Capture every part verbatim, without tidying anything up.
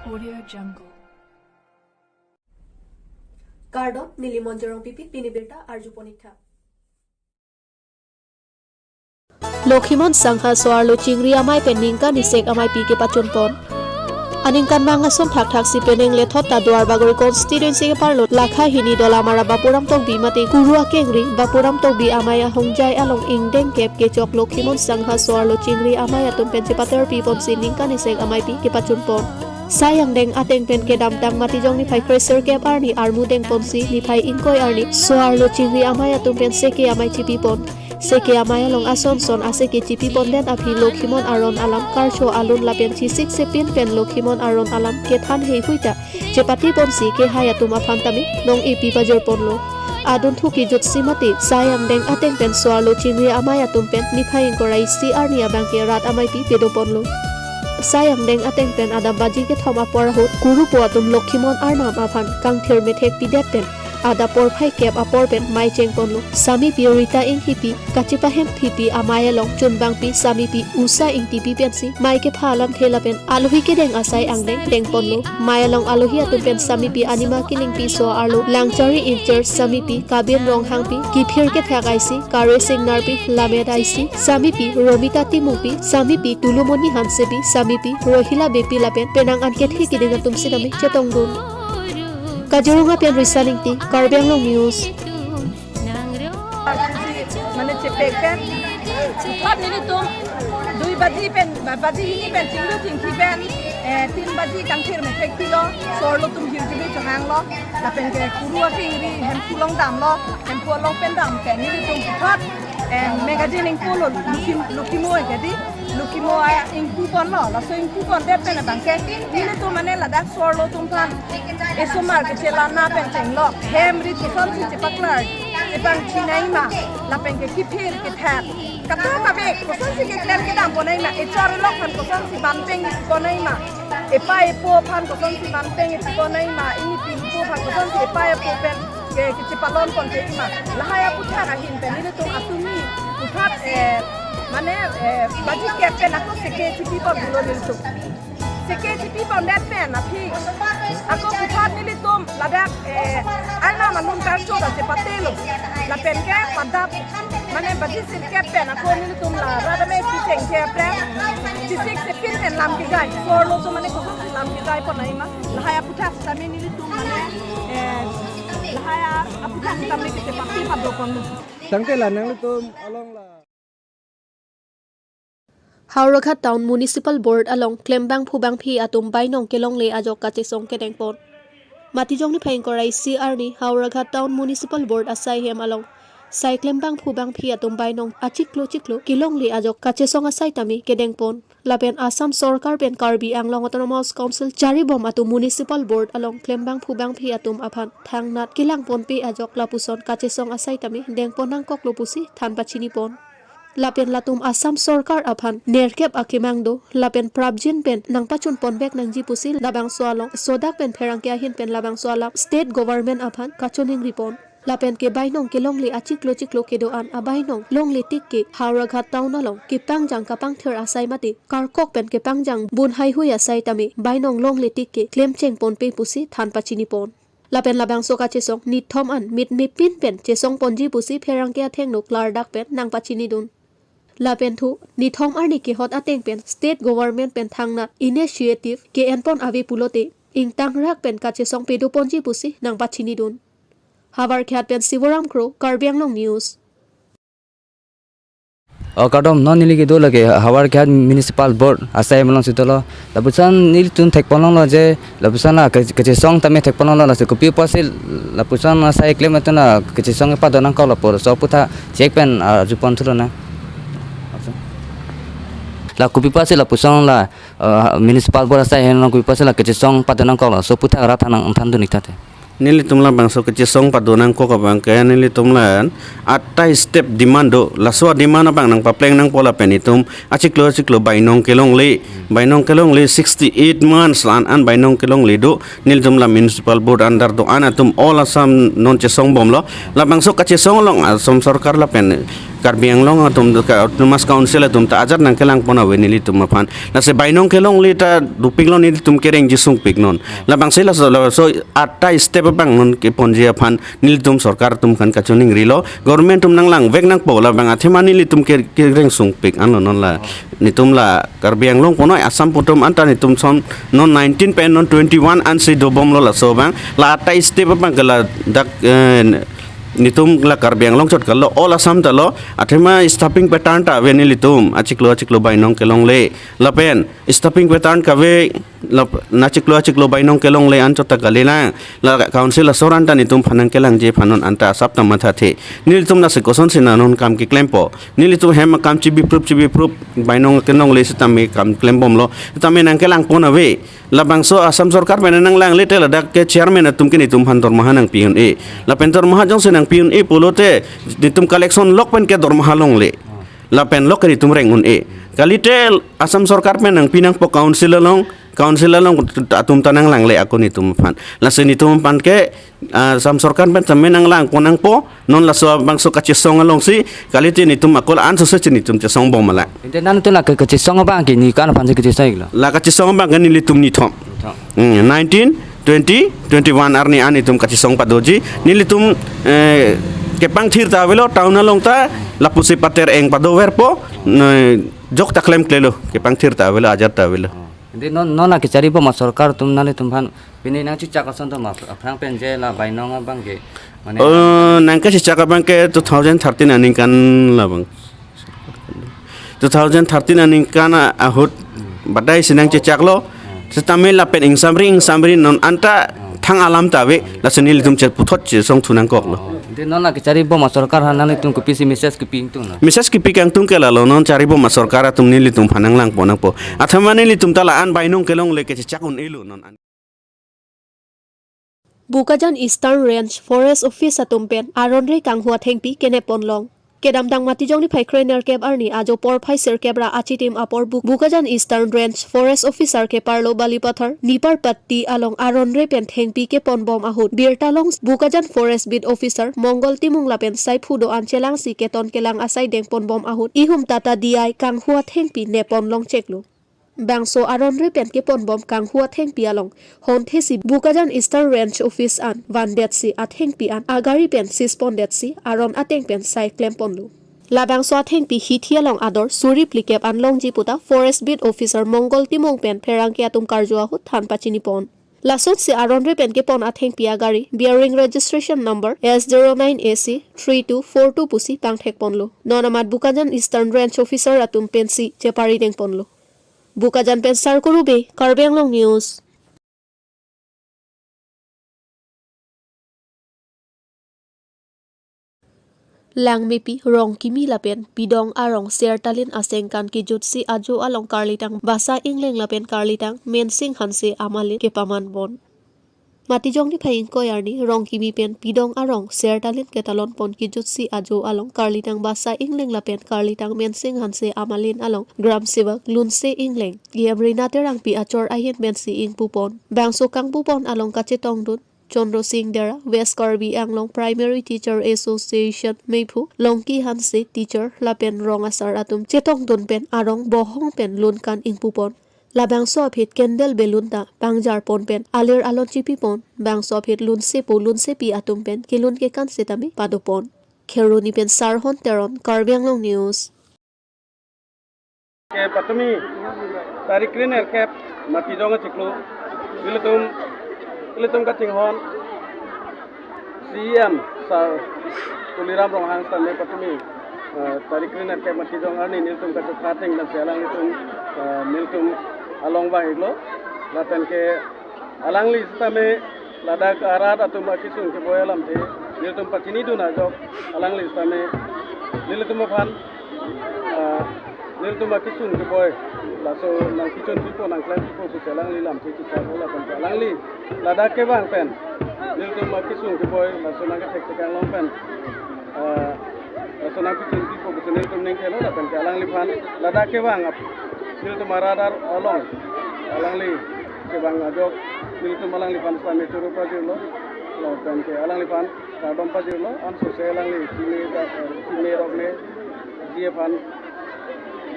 Audio Jungle. Kardom, neli Monjorong Pipi, pini birta arju ponik tha. Lokhimon Sangha so-arlo Chingri Amei pen ningkan isek ameipi kepachun pon. Aningkan mang ason thakthak si penang lethot ta Duarbagori constituency keparlo lakha hini Dolamara Bapuram Tokbi mate Kuru akengri Bapuram Tokbi amei ahongjai along ingdeng kep kechok Lokhimon Sangha so-arlo Chingri Amei atum pen chepaterpi ponsi ningkan isek ameipi kepachun pon. Sai angdeng ateng pen kedamtang Matijong niphai kre-sirkep arni armu dengponsi niphai ingkoi arni so-arlo Chingri Amei atum pen seke amei chipi pon. Seke amei along ason son aseke chipi pondet aphi Lokhimon aron alam karcho alun lapen chesik chepin pen Lokhimon aron alam kethan heihui ta chepati ponsi kehai atum aphan tame nong-epi pajir ponlo. Adunthu kejut si mate sai angdeng ateng pen so-arlo Chingri Amei atum pen niphai ingkoi ra isi arni abangke rat ameipi pedo ponlo. Sai angdeng ateng pen adam baji kethom apor ahut Kurupo atum Lokhimon arnam aphan kangthir methek pidet pen adap porphai kep apor pen mei cheng ponlo. Samipi Rita Inghipi, kachepahem phipi amei along chunbangpi Samipi Usha Ingtipi pensi mei kepha alamthe lapen alohi kedeng asai angdeng deng ponlo. Mei along alohi atum pen Samipi Anima Killingpi, so-arlo Langchari in-charge Samipi Kabin Ronghangpi, kiphir kethak aisi Kare Singh Narpi, Lamet aisi Samipi Romita Timungpi, Samipi Tulumoni Hansepi, Samipi Rohila Beypi lapen penang an kethe keding atum sitame chetongdun. Kaziranga pen Risan Ingti, Karbi Anglong News. মানে চেপেকে উঠাত নিলিতো দুই বাজি পেন বাজি হিনি পেন চিংলু Chinki pen a, তিন বাজি কাংথির মেথেক পিলো সরলো তুম হিরজুবি চহাংলো লাপেনকে কুরু আকিংরি হেম কুলং দামলো হেম কুলং পেন দাম পেন নিলিতো উঠাত এ, মেগাজিন ইংকুলো লুকিম লুকিমো একেদি Lukimo a ingku ponlo, laso ingku pondet pen abangke, nelitum mane ladak so-arlo atum aphan, esomar kechelana pen chenglo, hem rit kosonsi chepaklar, chepangchinaima, lapenke kiphir kethak, kato kabe, kosonsi keklem kedam ponaima, echor elok aphan kosonsi banpeng ponaima, epa epo aphan kosonsi banpeng ponaima, inipi ipo aphan kosonsi epa epo pen, ke kechepalon ponte ima. Lahai aputhak ahin pen nelitum atumi puthak, eh, mane, eh, baji kep pen ako seke chipi pon dolo nelitum. Seke chipi pondet pen aphi ako puthak nelitum ladak, eh, arnam alun karcho ta chepatelo. Lapenke padap mane baji sirkep pen ako nelitum la radame chicheng kep pen chisik sepin pen lam kejai. So-arlo atum mane kosonsi lam kejai ponaima. Lahai aputhak sitame nelitum mane, eh, lahai aputhak sitame kete pati padokon. Tangte la nanglitum along la. Howraghat Town Municipal Board along klembang phubangphi atum bainong kelongle ajok kachesong kedengpon. Matijong niphai ingkoi ra isi arni Howraghat Town Municipal Board asai hem along sai klembang phubangphi atum bainong achiklo chiklo kelongle ajok kachesong asai tame kedengpon. Lapen Assam Sorkar pen Karbi Anglong Autonomous Council charibom atum Municipal Board along klembang phubangphi atum aphan thangnat kelangponpe ajok lapuson kachesong asai tame dengpon nangkoklo pusi than pachinipon. Lapen latum Assam Sorkar aphan nerkep akemang do, lapen prapjin pen nangpachunponvek nangji pusi labangso along sodak pen pherangke ahin pen labangso alam State Government aphan kachoningripon. Lapenke bainong kelongle achiklo chiklo kedo-an abainong longle tik ke Howraghat Town along kepangjang kapangthir asai mate karkok pen kepangjang bun haihui asai tame bainong longle tik ke klemchengponpe pusi than pachinipon. Lapen labangso kachesong nithom an mit mepin pen chesongponji pusi pherangke athengno klardak pen nangpachinidun. Lapen thu nithom arni kehot ateng pen State Government pen thangnat initiative ke-enpon ave pulote ingtangrak pen kachesong pedoponji pusi nangpachinidun. Howraghat pen Sivoram Kro, Karbi Anglong News. O kardom, non neli kedo lake Howraghat Municipal Board asai malong sitolo. Lapuson nelitum thekponlonglo je, lapuson la ke-, kachesong tame thekponlonglo, lasi kopi apotsi lapuson asai klem atuna kachesong kepadonangkok lapuson puthak chek pen, ah, arjupon thulona. La kopi apotsi lapuson la, ah, Municipal Board asai henlo kopi apotsi la kachesong padonangkoklo, laso puthak rat than nangthandun ik tha te. Nelitum labangso kachesong padonangkok abangke nelitum la atai step demand do. Laso demand abang nangpapleng nangpo lapen itum achiklo achiklo bainong kelongle. Bainong kelongle sixty-eight months an an bainong kelongle do. Nelitum la Municipal Board under do-an atum all Assam non chesongbomlo. Labangso kachesong along Assam Sorkar lapen Karbi Anglong atum ka Autonomous Council atum ta ajat nangkelangpon ave nelitum aphan. Lasi bainong kelongle ta dopiklo, nelitum kereng jisungpik non. Labangsi laso, laso atta step abang non keponji aphan nelitum sorkar atum aphan kachiningrilo. Government atum nanglangvek nangpo, labang athema nelitum ke, kereng sungpik anlo non la. Netum la Karbi Anglong punoi Assam pu atum anta netum son non nineteen pen non twenty-one ansi dobomlo laso abang. La atta step abang ke ladak, eh, netum la Karbi Anglong chot kalo, all Assam ta lo, athema stopping pattern ta ave nelitum, achiklo achiklo bainong kelongle. Lapen stopping pattern kave, lap-, achiklo achiklo bainong kelongle anchot ta kalilang. La council asor anta netum aphan nangkelangji aphan non anta asap ta mathathe. Nelitum lasi kosonsi non kam keklempo. Nelitum hem akam chibiprup chibiprup bainong kelongle sitame kam klembomlo. Sitame nangkelangpon ave. Labangso Assam sorkar pen nanglangle te ladak ke chairman atum ke netum aphan dormaha nangpi un-e. Lapen dormaha jongsi nangpi un-e pulote netum collection lok pen ke dormaha longle. Lapen lok ke netum reng un-e. Kalite Assam sorkar pen nangpi nangpo council along, council along atum ta nanglangle ako netum aphan. Lasi netum aphan ke, ah, Assam sorkar pen tame nanglangpon nangpo, non laso abangso kachesong alongsi, kalite netum ako la-an sose netum chesongbom ala. Ante nangtum la ke kachesong abang ke ni kan aphan si kachesong iklo? La kachesong abang ke nelitum nithom. Nithom. Hmm, nineteen, twenty, twenty-one arni an netum kachesong padoji. Nelitum, eh, kepangthir ta avelo, town along ta, lapusi pater-eng padoverpo, ne, jok ta klemklelo, kepangthir ta avelo, ajat ta avelo. Ante non, non la kacharibom asorkar atum nanglitum aphan pini nangchechak ason atum aphrang pen je la bainong abang ke, mane, oh, nangkachechak abang ke two thousand thirteen aningkan labang. Two thousand thirteen aningkan a-, ahut badai si nangchechaklo. Sitame lapen ingsamri ingsamri non anta thang alam ta ave, lasi nelitum che puthot chesongthu nangkoklo. Ante non la kacharibom asorkar aphan nanglitum kopisi message kepi ingtunglo? Message kepi kangtung ke lalo, non charibom asorkar atum nelitum aphan nanglangpon nangpo. Athema nelitum ta la-an bainong kelongle kachechak un-elo non. Bokajan Eastern Range Forest Office atum pen aron-re kanghu athengpi kenep ponlong. Kedamtang Matijong niphai krenerkep arni ajo porphai sirkep ra achitim apor Bu-, Bokajan Eastern Range Forest Officer keparlo Balipathar Niparpatti along aron-re pen thengpi keponbom ahut birta long Bokajan Forest Beat Officer Mongol Timung lapen saiphu do-an chelangsi keton kelang asai dengponbom ahut ihum tata D I kanghu athengpi nep ponlong cheklo. Bangso aron-re pen keponbom kanghu athengpi along honthesi Bokajan Eastern Range Office an vandetsi athengpi an agari pen sispondetsi aron ateng pen sai klemponlo. Labangso athengpi hithi along ador suri phlikep an longji puta Forest Beat Officer Mongol Timung pen pherangke atum karju ahut than pachinipon. Lasonsi aron-re pen kepon athengpi agari bearing registration number S zero nine A C three two four two pusi pangthekponlo. Non amat Bokajan Eastern Range Officer atum pensi chepari dengponlo. Bokajan pen Sarkuru Bey, Karbi Anglong News. Langmepi Rongkimi lapen Pidong arong Sertalin asengkan kejutsi ajo along karlitang Basa Ingleng lapen karlitang Mensing Hanse amalin kepamanpon. Matijong niphai ingkoi arni Rongkimi pen Pidong arong Sertalin ketalonpon kejutsi ajo along karlitang Basa Ingleng lapen karlitang Mensing Hanse amalin along Gram Sevak Lunse Ingleng, E M Rina Terangpi achor ahin pensi ingpupon. Bangso kangpupon along kachetongdun Chandra Singh Dera, West Karbi Anglong Primary Teacher Association mephu Longki Hanse teacher lapen rong asar atum chetongdun pen arong bohong pen lunkan ingpupon. Labangso aphi candle balloon ta pangjarpon pen alir alon chipipon. Bangso aphi lunsepo lunsepi atum pen kelun kekan setame padopon. Kheroni pen Sarhon Teron, Karbi Anglong News. Ke patumi tarik krenerkep Matijong achiklo, ilitum, ilitum kachinghon C E M Sir Tuliram Ronghang sitame patumi, eh, tarik krenerkep Matijong arni nelitum kachokha ateng pensi alanglitum, eh, nelitum along vang-iklo. Lapen ke alangli sitame ladak arat atum akesung keboi alamthe nelitum pachinidun ajok, alangli sitame nelitum aphan, ah, nelitum akesung keboi laso nangkechun pipo nangklem pipo pusi alangli lamthe kechak-o lapen ke alangli ladak kevang pen nelitum akesung keboi laso nangkethek thek anglong pen, ah, laso nangkechun pipo pusi nelitum ning kelo lapen ke alangliphan ladak kevang ap-, nelitum arat along alangli kevang ajok nelitum alangliphan sitame choro pajirlo lapen ke alangliphan kardom pajirlo, ansose alangli chime, eh, chime rok ne, Aphan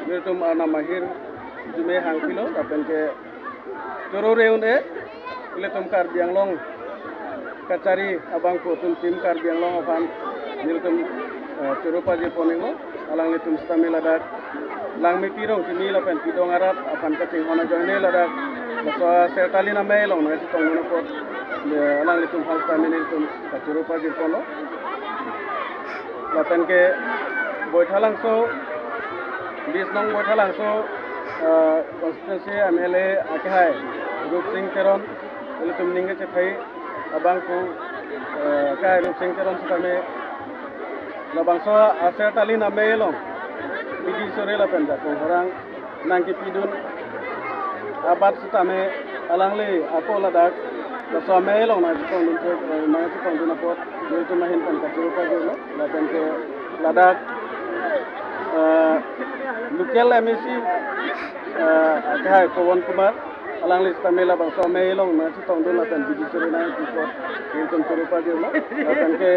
nelitum Arnam ahirjume hangpilo, lapen ke choro reun e, ilitum Karbi Anglong kachari abangphu atum, Team Karbi Anglong aphan nelitum, eh, choro pajir poninglo. Alanglitum sitame ladak Langmepi Rongkimi lapen Pidong arat aphan kachinghon ajoine ladak laso Sertalin amei along nangchetongdun apot, eh, alanglitum aphan sitame nelitum kachoro pajir ponlo. Lapen ke Baithalangso, bis nong Baithalangso, eh, constituency M L A akehai Rupsing Teron, ilitum ning kachethai abangphu, eh, akehai Rupsing Teron sitame labangso Sertalin amei along bidi sore lapen jakong horang nangkepidun abat sitame alangli ako ladak laso amei along nangchetongdun, eh, nangchetongdun apot nelitum ahin pen kachoro pajirlo. Lapen ke ladak, eh, local M A C, eh, akehai Pawan Kumar, alangli sitame labangso amei along nangchetongdun lapen bidi sore nangkepidun apot nelitum choro pajirlo. Lapen ke,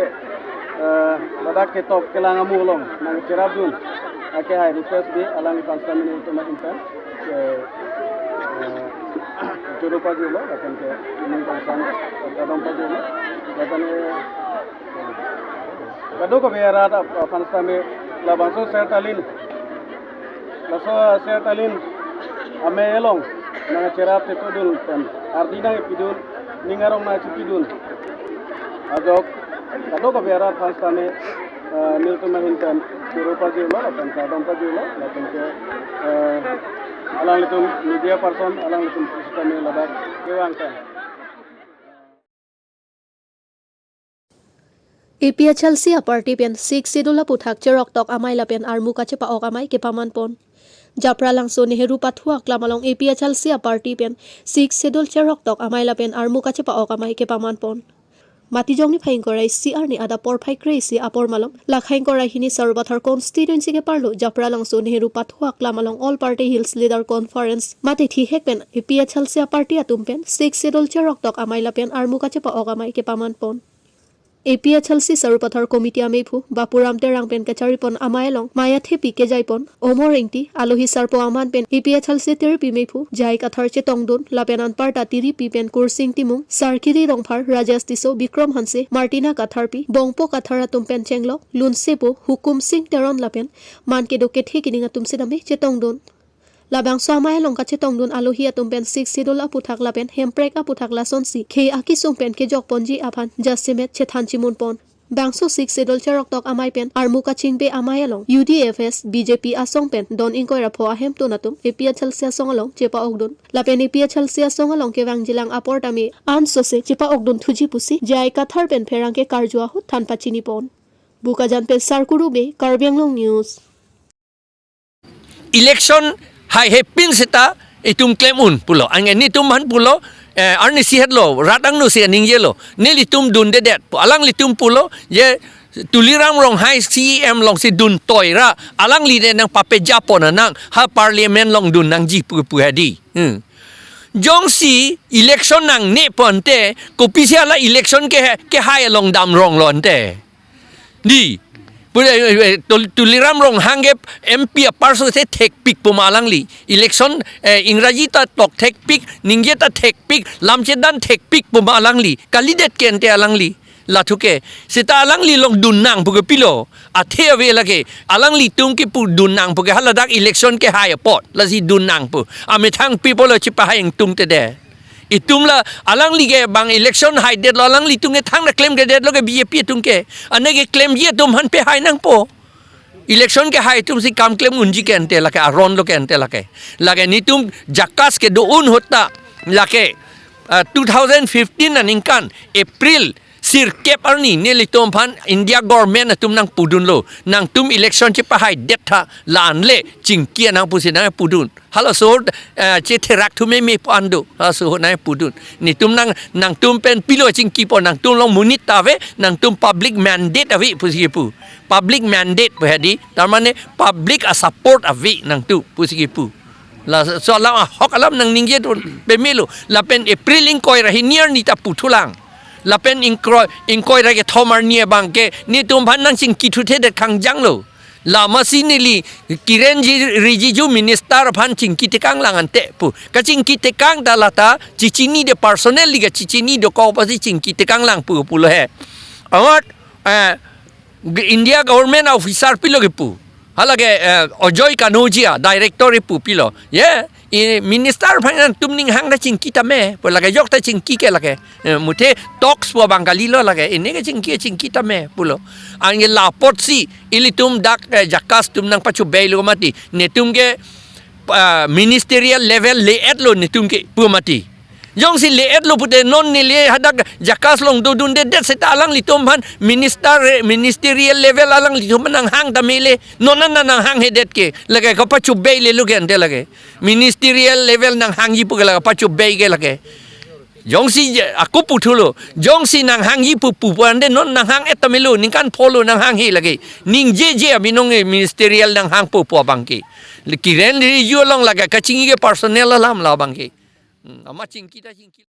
eh, ladak ketok kelang amu along nangcherapdun akehai Rupesh Bey, alangliphan sitame nelitum ahin pen, eh, eh, choro pajirlo, lapen ke ning kangsan kardom pajirlo. Lapen ke kadokave arat ap-, aphan sitame labangso Sertalin, laso Sertalin amei along nangcherap chetongdun pen ardi nangkepidun, ning arong nangchipidun ajok kadokave arat aphan sitame, eh, nelitum ahin pen choro pajirlo lapen kardom pajirlo. Lapen ke, eh, alanglitum media person, alanglitum sitame ladak kevang pen. A P H L C a-party pen Sixth Schedule aputhak cheroktok amei lapen armu kachepa-ok amei kepaman pon. Japralangso Nehru Pathu Aklam along A P H L C a-party pen Sixth Schedule cheroktok amei lapen armu kachepa-ok amei kepaman pon. Matijong niphai ingkoi ra isi arni adap porphai kre-isi apor malom, lakhai ingkoi ra hini Sarupathar constituency keparlo Japralangso Nehru Pathu Aklam along All Party Hills Leader Conference mate thihek pen A P H L C a-party atum pen Sixth Schedule cheroktok amei lapen armu kachepa-ok amei kepaman pon. A P H L C Sarupathar Committee ameiphu Bapuram Terang pen kachari pon amei along mei athepi kejai pon Omor Ingti, alohi sarpo aman pen A P H L C tiripi meiphu J I Kathar chetongdun lapen anparta tiripi pen Kursing Timung, Sarkiri Rongphar, Rajesh Tisso, Bikram Hanse, Martina Katharpi, Bongpo Kathar atum pen chenglok lunsepo Hukum Sing Teron lapen man kedo kethe kining atum sitame chetongdun. Labangso amei along kachetongdun alohi atum pen Sixth Schedule aputhak lapen hemprek aputhak lasonsi khei akesung pen kejok ponji aphan jasemet chethan chimun pon. Bangso Sixth Schedule cheroktok amei pen armu kachingbe amei along U D F S, B J P asong pen don ingkoi ra pho ahemtun atum A P H L C asong along chepa-okdun. Lapen A P H L C asong along kevangjilang apor tame ansose chepa-okdun thuji pusi J I Kathar pen pherangke karju ahut than pachini pon. Bokajan pen Sarkuru Bey, Karbi Anglong News. Election haihepin seta itum klem un pulo. Anke nelitum aphan pulo, eh, arnisi hetlo, rat angno si aning yelo. Nelitum dundedet pu. Alanglitum pulo, je Tuliram Ronghang C E M alongsi dun toi ra, alangli de nangpapeja pon nang, ha parliament along dun nangji pu pu hedi. Hmm. Jongsi election nangne ponte, kopisi hala election ke, kehai along damronglo ante. Di. Pura, eh, eh, Tul-, Tuliram Ronghang ke M P apar so se thekpik pu ma alangli. Election, eh, Ingraji ta tok thekpik, ningje ta thekpik, lamchedan thekpik pu ma alangli. Kalidet ke ante alangli. Lathuke. Seta alangli along dun nang pu ke pilo. Athe ave lake. Alanglitum kepu dun nang pu ke haladak election kehai apot. Lasi dun nang pu. Amethang people lo chepahai ingtungte de. Itum la alangli ke bang election haidetlo, alanglitum ke thangta klemkledetlo ke B J P atum ke. Ane ke klemji atum aphan pehai nangpo. Election kehai atumsi kam klem unji ke ante lake, aron lo ke ante lake. Lake nelitum jakas kedo un ahut ta lake, ah, two thousand fifteen aningkan April sirkep arni nelitum aphan India government atum nangpudunlo. Nangtum election chepahaidet tha, la-an le chingki nang pusi nangpudun. Halaso, eh, chetherak thume me pu an do. Halaso nangpudun. Nelitum nang, nangtum pen pilo chingkipo, nangtum along monit ta ave, nangtum public mandate ave pusi kipu. Public mandate pu hedi, tar mane public a-support ave nangtum pusi kipu. Laso alam ahok alam nangningjedun pemelo. Lapen April ingkoi ra hini arni ta puthulang. Lapen ingkoi, ingkoi ra kethom arni abang ke nelitum aphan nangchingki thuthedet kangjanglo. Lamasi neli Kiren Ji-, Rijiju minister aphan chingki tekang lang ante pu. Kachingki tekang ta lata chichinine, personally kachichinine dokok apotsi chingki tekang lang pu pulo he. Anot, eh, g-, India government officer pilo kepu. Halake, eh, Ajoy Kanojia, director kepu pilo. Ye, i minister aphan nangtum ning hang ta chingki tame pu, lake ajok ta chingki ke lake. Eh, muthe talks pu abang kalilo lake. Ini ke chingki, chingki tame pulo. Anke la apotsi ilitum dak, eh, JACAS atum nangpachobei lo mati. Netum ke, ah, ministerial level le-etlo netum ke pu mati. Jongsi le-etlo pute non neli hadak JACAS along dodundedet seta alanglitum aphan minister, eh, ministerial level alanglitum aphan nanghang tame le. Non an nanghanghedet ke. Lake kapachobei lelo ke ante lake. Ministerial level nanghangji pu ke lake, kapachobei ke lake. Jongsi je-, ako puthulo. Jongsi nanghangji pu pu pu ante non nanghang-et tame lo, ningkan pholo nanghanghe lake. Ningjeje abinong e ministerial nanghangpo pu abang ke. Le Kiren Rijiju along lake kachingki ke personal alam la abang ke. Hmm, amat chingki ta chingki.